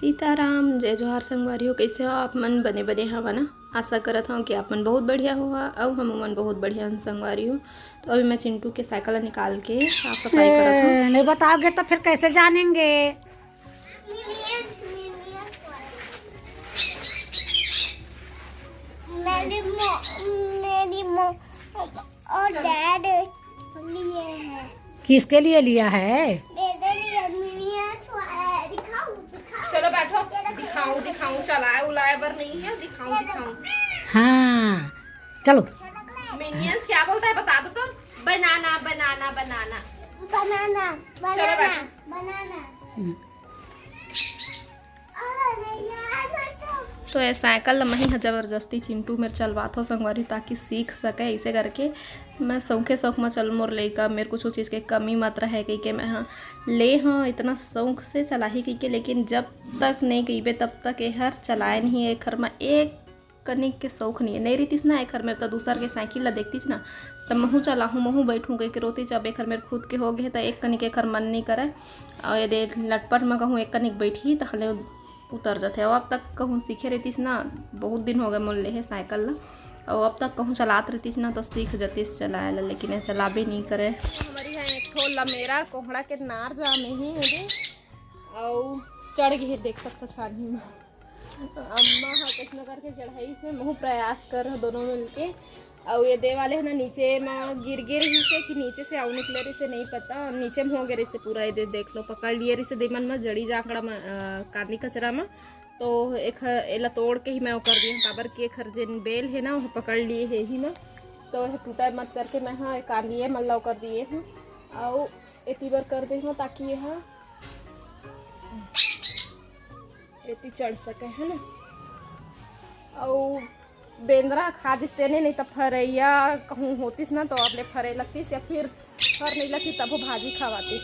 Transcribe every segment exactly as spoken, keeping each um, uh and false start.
सीताराम, जय जोहार संगवारी हो। कइसे हो आप मन? बने बने हवा ना? आशा करत हव कि आप मन बहुत बढ़िया होहा, अउ हम मन बहुत बढ़िया हन संगवारी हो। तो अभी मैं चिंटू के साइकिल ला निकाल के साफ सफाई करत हव। ए, नहीं बताओगे तो फिर कैसे जानेंगे? मेरी मो, मेरी मो और डैड लिए हैं। किसके लिए लिया है? मेरे लिए। मिनिया छुआ है। दिखाओ, दिखाओ। चलो बैठो। दिखाऊं, दिखाऊं। चलाए उलाए बर नहीं है, दिखाऊं, दिखाऊं। हाँ, चलो। मिनियंस क्या बोलता है बता दो तो। बनाना, बनाना, बनाना। बनाना, चलो बनाना, बैठो। बनाना। हम्म। अरे यार, मैं तो तो ये साइकिल ल मही ह जबरदस्ती चिंटू मेर चलवाथो संगवारी, ताकि सीख सके। ऐसे करके मैं शौखे शौक म चल, मोर लइका मेर कुछ चीज़ के कमी मत रहे कहिके मैं ह ले हँ इतना शौक से चलाही कहिके। लेकिन जब तक नहीं कहिबे तब तक एहर चलाए नहीं। एखर म एक कनिक के शौक नहीं है, नहीं रहितिस ना एखर मेर, तो दूसर के साइकिल ला देखतिस ना, तब महू चलाहूँ, महू बैठूँ कहिके रोतिस। अब एखर मेर खुद के हो गए, तो एक कनिक एखर मन नहीं करे। और यदि लटपट म कहूँ एक कनिक बैठही, तो हले उतर जाथे। और अब तक कहूँ सीखे रहितिस ना, बहुत दिन हो गए मोर लेहे साइकिल ला, और अब तक कहूँ चलात रहितिस ना, तो सीख जतिस चलाए ला, लेकिन ये चलाबे नहीं करे। हमर इहाँ एक ठो लमेरा कोहड़ा के नार जामे हे एदे, अउ चढ़ गे, देख सकत हो छानही में। अम्मा ह कइसनो करके चढ़ाई से, महू प्रयास कर दोनों मिलके। अउ ये दे वाले है ना, नीचे म गिर गिर ही से कि नीचे से आऊ निकले रहिसे, नहीं पता। नीचे म हो गए रहिसे पूरा, ये दे देख लो, पकड़ लिए रहिसे दे मन म जड़ी जाकड़ा म, अ, कांदी कचरा म। तो एक ह-, एला तोड़ के ही मैं ओकर दिए, काबर कि एखर जेन बेल है ना, वो पकड़ लिए है ही म। तो ये टूटा मत करके मैं हा कांदिए मन ला ओकर दिए हूँ। अउ एती बर कर दे हूँ, ताकि ये हा एती चढ़ सके, है ना। अउ बेंदरा खा दिस तेने, नहीं तो फरैया कहूँ होतिस ना, तो अब ले फरे लगतिस, या फिर फर नहीं लगती, तब वो भाजी खवातिस।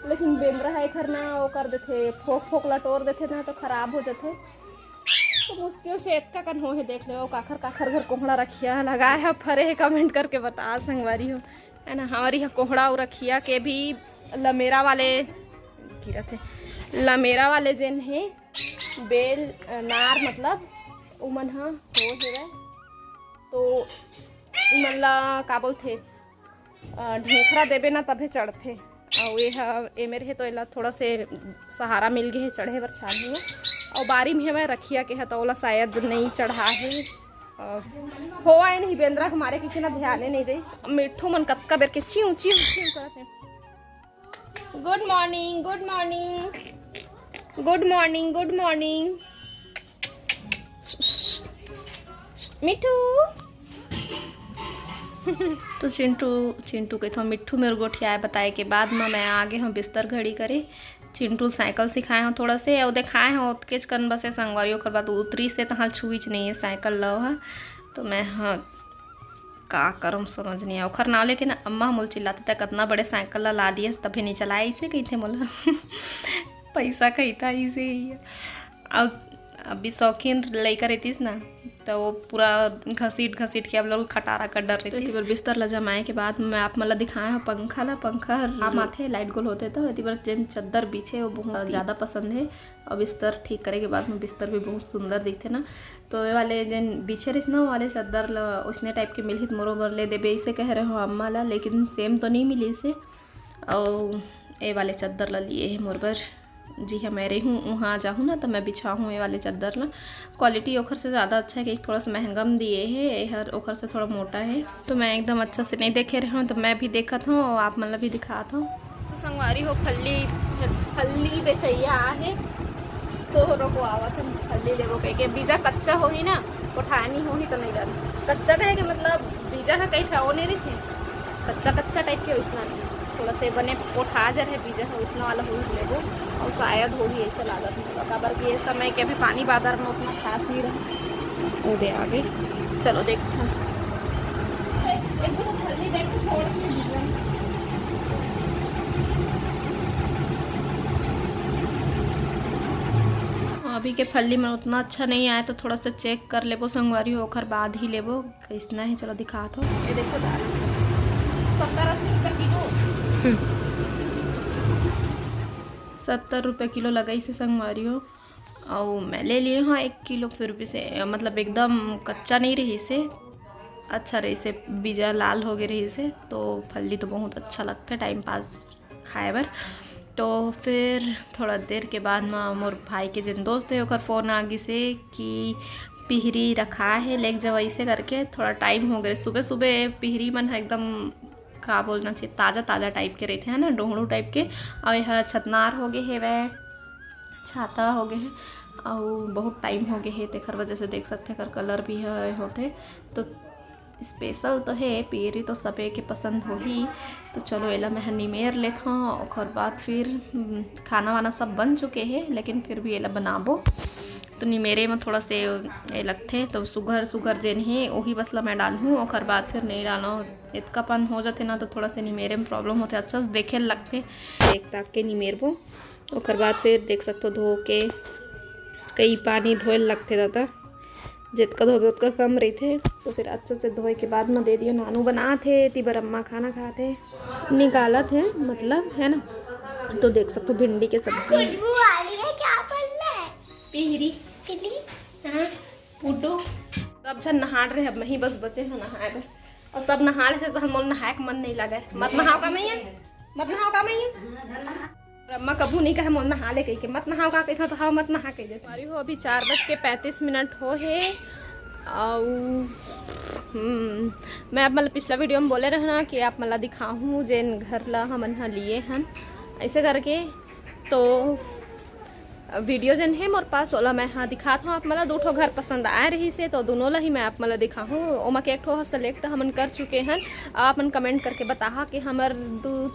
लेकिन बेंदरा है एखर ना, वो कर देथे, फोक फोक लटोर देथे ना, तो खराब हो जाथे। तो मुश्किल से एतका कन हो है, देख ले, वो काखर काखर घर कोहड़ा रखिया लगाए है, फरे है, कमेंट करके बता संगवारी हो, है ना। हमारी यहाँ कोहड़ा और रखिया के भी लमेरा वाले गिरत है, लमेरा वाले जेन है बेल, अ, नार मतलब, उमन ह हो हेवय, तो उमन ला का बोलथे, अ, ढेखरा देबे ना, तभे चढ़थे। अउ ये ह, ए मेर हे, तो एला थोड़ा से सहारा मिल गे हे चढ़े बर छानही। अउ बारी में हवय रखिया के ह, तो ओला शायद नई चढ़ा हे। अ, होवय नहीं, बेंदरा के मारे कहिके ना ध्याने नहीं दे। मिट्ठू मन कतका बेर के चिंव चिंव चिंव करत हे। Good morning, good morning, good morning, good morning। मिट्ठू। तो चिंटू, चिंटू कहिथों, मिट्ठू मेर गोठियाए बताए के बाद म मैं आ गे हूँ बिस्तर घड़ी करे। चिंटू साइकिल सिखाए हूँ थोड़ा से, अउ देखाए हूँ ओतकेच कन बस ए संगवारी, ओकर बाद उतरी से तहाँ छुईच नहीं है साइकिल ल ओहा। तो मैं, हाँ, का करम समझ नहीं आए। ओखर नाव लेके ना अम्मा मोला चिल्लाथे, "तैं कतना बड़े साइकिल ला ला दियस, तभे नहीं चलाए," अइसे कहिथे मोला। पैसा कहिथा अइसे ही। अउ अभी शौकीन लइका रहितिस ना, तो वो पूरा घसीट घसीट के अब लोग खटारा कर डर तो रहितिस। एती बर बिस्तर ला जमाए के बाद मैं आप मन ला दिखाए हूँ पंखा ला। पंखा हर काम आथे, लाइट गोल होथे, तो एती बर जेन चद्दर बिछे वो बहुत ज्यादा पसंद है। अब बिस्तर ठीक करे के बाद में बिस्तर भी बहुत सुंदर दिखथे ना। तो ये वाले जेन बिछे रहिस ना, वो वाले चद्दर ल ओइसने टाइप के मिलही त मोरो बर ले देबे, अइसे कहे रहे हो अम्मा ला, लेकिन सेम तो नहीं मिलिस हे। अउ ए वाले चद्दर ला लिए हे मोर बर। जी हाँ, मैं रही हूँ, वहाँ जाहूँ ना, तो मैं बिछाहूँ ये वाले चद्दर ला। क्वालिटी ओखर से ज़्यादा अच्छा है, कि थोड़ा सा महंगा में दिए हे, एहर ओखर से थोड़ा मोटा है। तो मैं एकदम अच्छा से नहीं देखे रहे हूँ, तो मैं भी देखत हूँ और आप मन ला भी दिखात हूँ। तो संगवारी हो, फल्ली, फल्ली बेचैया आहे, तो रोको आवत हम फल्ली लेबो कहिके। बीजा कच्चा होही ना, कोठानी होही तो नहीं जाने। कच्चा कहे के मतलब बीजा ह कई ठा ओ नहीं रहिथे, कच्चा कच्चा टाइप के ओइसना नहीं, थोड़ा से बने कोठा जा रहे बीजा ह, ओइसना वाला होही लेबो। और शायद होही ऐसा लागत मोला, काबर कि ये समय के अभी पानी बादर में उतना खास नहीं रहे। ओ दे आगे, चलो देखते हैं। एक, एक दो फल्ली देख के छोड़ के अभी के फल्ली में उतना अच्छा नहीं आया, तो थोड़ा सा चेक कर लेबो संगवारी हो, ओखर बाद ही लेबो। कैसना है, चलो दिखात हो। ये देखो दाल, सत्तर अस्सी रुपये किलो। हम्म। सत्तर रुपये किलो लगाइस हे संगवारी हो। अउ मैं ले लिए हव एक किलो, फिर भी से, मतलब, एकदम कच्चा नहीं रहिसे, अच्छा रहिसे, बीजा लाल हो गए रहिसे, तो फल्ली तो बहुत अच्छा लगथे टाइम पास खाए बर। तो फिर थोड़ा देर के बाद म मोर भाई के जेन दोस्त हे, ओकर फ़ोन आ गिसे कि पिहरी रखा हे, लेके जाव, ऐसे करके। थोड़ा टाइम हो गए, सुबह सुबह पिहरी मन ह एकदम, का बोलना चाहिए, ताज़ा ताज़ा टाइप के रहिथे, है ना, डोहड़ू टाइप के। अउ यह छतनार हो गए हेवय, छाता हो गए हे, अउ बहुत टाइम हो गए हे, तेखर वजह से देख सकथे, एकर कलर भी ह होथे। तो स्पेशल तो हे, पियरी तो सबे के पसंद होही। तो चलो, एला मैं ह निमेर लेथव, ओकर बाद फिर, हम्म, खाना वाना सब बन चुके हे, लेकिन फिर भी एला बनाबो। तो निमेरे में थोड़ा से ए लगथे, तो सुघर सुघर जेन हे, ओही बस ला मैं डालहूँ, ओकर बाद फिर नहीं डालव। एतका पन हो जाथे ना, तो थोड़ा से निमेरे में प्रॉब्लम होथे, अच्छा से देखे ल लगथे। देख ताक के निमेरबो, ओकर बाद फिर देख सकथव, धो के कई पानी धोए ल लगथे दादा, जेतका धोबे ओतका कम रहिथे। तो फिर अच्छा से धोए के बाद म दे दियो। नानू बनात हे, एती बर अम्मा खाना खात हे, निकालत हे, मतलब, है ना। तो देख सकथव, भिंडी के सब्जी। खुशबू आ रही है, क्या बनना है? पिहरी। पिहरी? हाँ, पुड्डू। सब झन नहाड़ रहे, अब मही बस बचे हव नहाए बर। अउ सब नहा लेथे त मोला नहाए के मन नहीं लगे। मत नहाव का मैया? मत नहाव का मैया? अउ अम्मा कभू नहीं कहे मोला नहा ले कहिके, मत नहाव का कहिथव त हव, मत नहा कहि देथे। संगवारी हो, अभी चार बज के पैंतीस मिनट हो हे। अउ, हम्म, मैं आप मन ला पिछला वीडियो में बोले रहना कि आप मन ला दिखाहूँ जेन घर ला हमन ह लिए हन, ऐसे करके। तो वीडियो जेन हे मोर पास, ओला मैं हा दिखात हव आप मन ला। दू ठो घर पसंद आए रहिसे, तो दोनों ला ही मैं आप मन ला दिखाहूँ। ओमा के एक ठो ह select हमन कर चुके हन। आप मन comment करके बताहा कि हमर दू,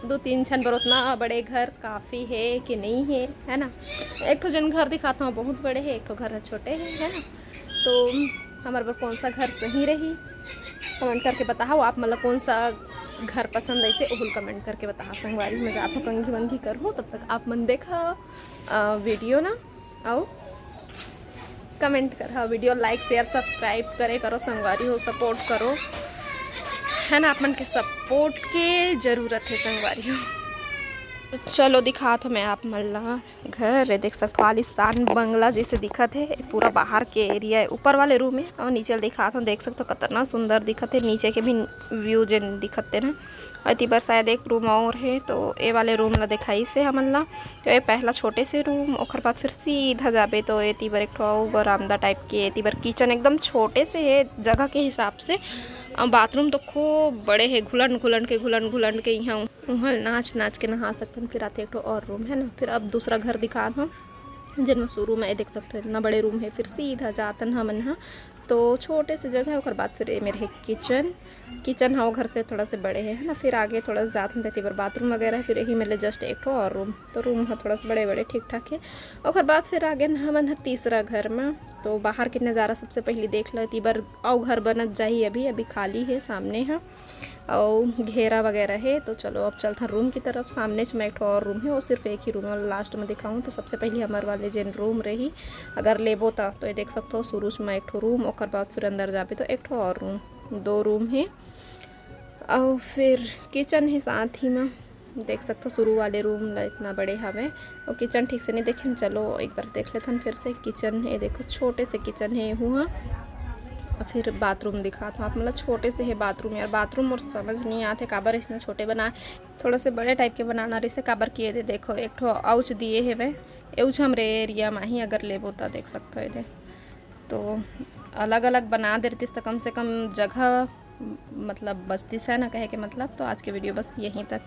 दू तीन झन बर ओतना बड़े घर काफ़ी हे कि नहीं हे, है ना। एक ठो जेन घर दिखात हव बहुत बड़े हे, एक ठो घर ह छोटे हे, है ना। तो हमर बर कौन सा घर सही रही, comment करके बताहा। आप मन ला कौन सा घर पसंद आइसे, ओहू ल comment करके बताहा। संगवारी, मैं जात हव कंघी वंघी करहूँ, तब तक आप मन देखा, अ, वीडियो ना, अउ comment करहा, वीडियो like, share, subscribe करे करो संगवारी हो, support करो, है ना, आप मन के support के जरूरत हे संगवारी हो। तो चलो दिखात हव मैं आप मन ला घर, ये देख सकथव, आलीशान बंगला जैसे दिखत हे। पूरा बाहर के area हे, ऊपर वाले room हे, अउ नीचे ल दिखात हव, देख सकथव, कतना सुंदर दिखत हे। नीचे के भी view जेन दिखत हे ना, एती बर शायद एक room और हे, तो ए वाले room ला दिखाइस हे हमन ला। तो ये पहला छोटे से room, ओकर बाद फिर सीधा जाबे तो एती बर एक ठो अउ बरामदा type के, एती बर kitchen एकदम छोटे से हे जगह के हिसाब से। अ, bathroom तो खूब बड़े हे, घुलंड घुलंड के, घुलंड घुलंड के इहाँ उहाँ नाच नाच के नहा सकथन। फिर आथे एक ठो और room, है ना। फिर अब दूसरा घर दिखात हव, जेन म शुरू में ये देख सकथव, इतना बड़े room हे। फिर सीधा जाथन हमन ह, तो छोटे से जगह हे, ओकर बाद फिर ये मेर हे kitchen। Kitchen ह ओ घर से थोड़ा से बड़े हे, है ना। फिर आगे थोड़ा से जाथन, तेती बर bathroom वगैरह हे। फिर यही मेर ले just एक ठो और room, तो room ह थोड़ा से बड़े बड़े ठीक ठाक हे। ओकर बाद फिर आगे न हमन ह तीसरा घर म। तो बाहर के नज़ारा सबसे पहली देख लो, एती बर अउ घर बनत जाही, अभी अभी खाली हे सामने ह। अउ घेरा वगैरह हे। तो चलो, अब चलथन room की तरफ। सामने च में एक ठो और room हे, वो सिर्फ एक ही room हे, last में दिखाऊँ। तो सबसे पहले हमर वाले जेन room रही, अगर लेबो त, तो ये देख सकथव, शुरू च में एक ठो room, ओकर बाद फिर अंदर जाबे तो एक ठो और room, दो room हे। अउ फिर kitchen हे साथ ही में, देख सकथव, शुरू वाले room ला इतना बड़े हवे। अउ kitchen ठीक से नहीं देखेन, चलो एक बार देख लेथन फिर से। Kitchen हे, देखो, छोटे से kitchen हे एहू ह। अउ फिर bathroom दिखात हव आप मन ला, छोटे से हे bathroom। यार, bathroom मोर समझ नहीं आत हे, काबर इसने छोटे बनाए, थोड़ा से बड़े type के बनाना रहिसे, काबर कि ये दे देखो, एक ठो ouch दिए हेवे। Ouch हमरे area में ही अगर लेबो त देख सकथव, ये दे। तो अलग-अलग बना दे रहितिस त कम से कम जगह, मतलब, बचतिस, है ना, कहे के मतलब। तो आज के video बस यहीं तक।